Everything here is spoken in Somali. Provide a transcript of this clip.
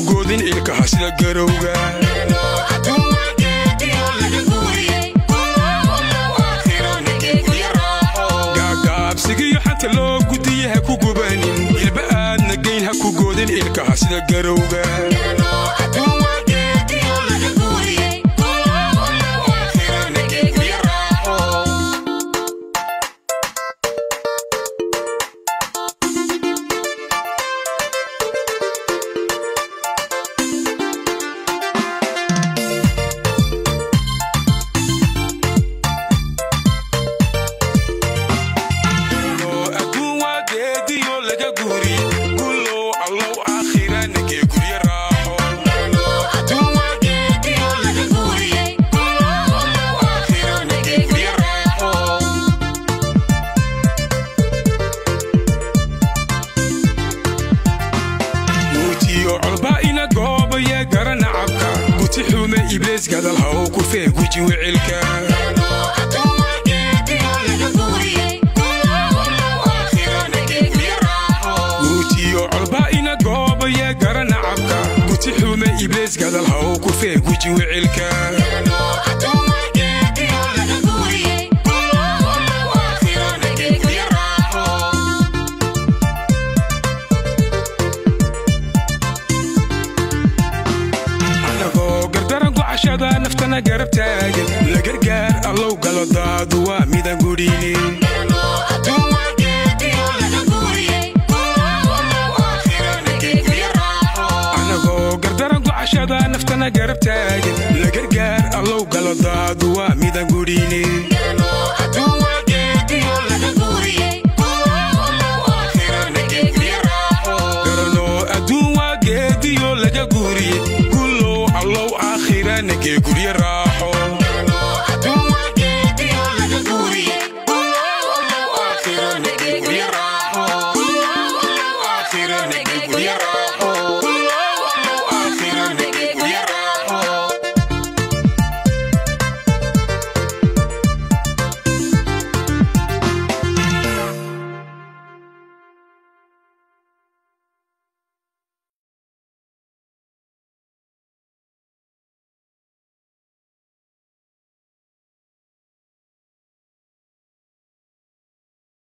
Goodin ilkaha sida garowga. Gaagaabsigiyo xanta loo gudiye ha ku gubanin, ilba aadna geyn ha ku goodin ilkaha sida garowga. Adduun waa geediyo laga guuri, gulow allow aakhira nagee guryo raaxo. Guutiyo colba ina goobaya gara nacabka, guti xume ibliis gadal haw ku fee guji wicilka. Guutiyo colba ina goobaya gara nacabka, guti xume ibliis gadal haw ku fee guji wicilka. Anagoo gardaran gocashada naftana garab taagan, la gargaar allow galadaadu waa midaan gudhine. Anagoo gardaran gocashada naftana garab taagan, la gargaar allow galadaadu waa midaan gudhine. Garanoo adduun waa geediyo laga guuriye, gulow allow aakhira nagee guryo raaxo.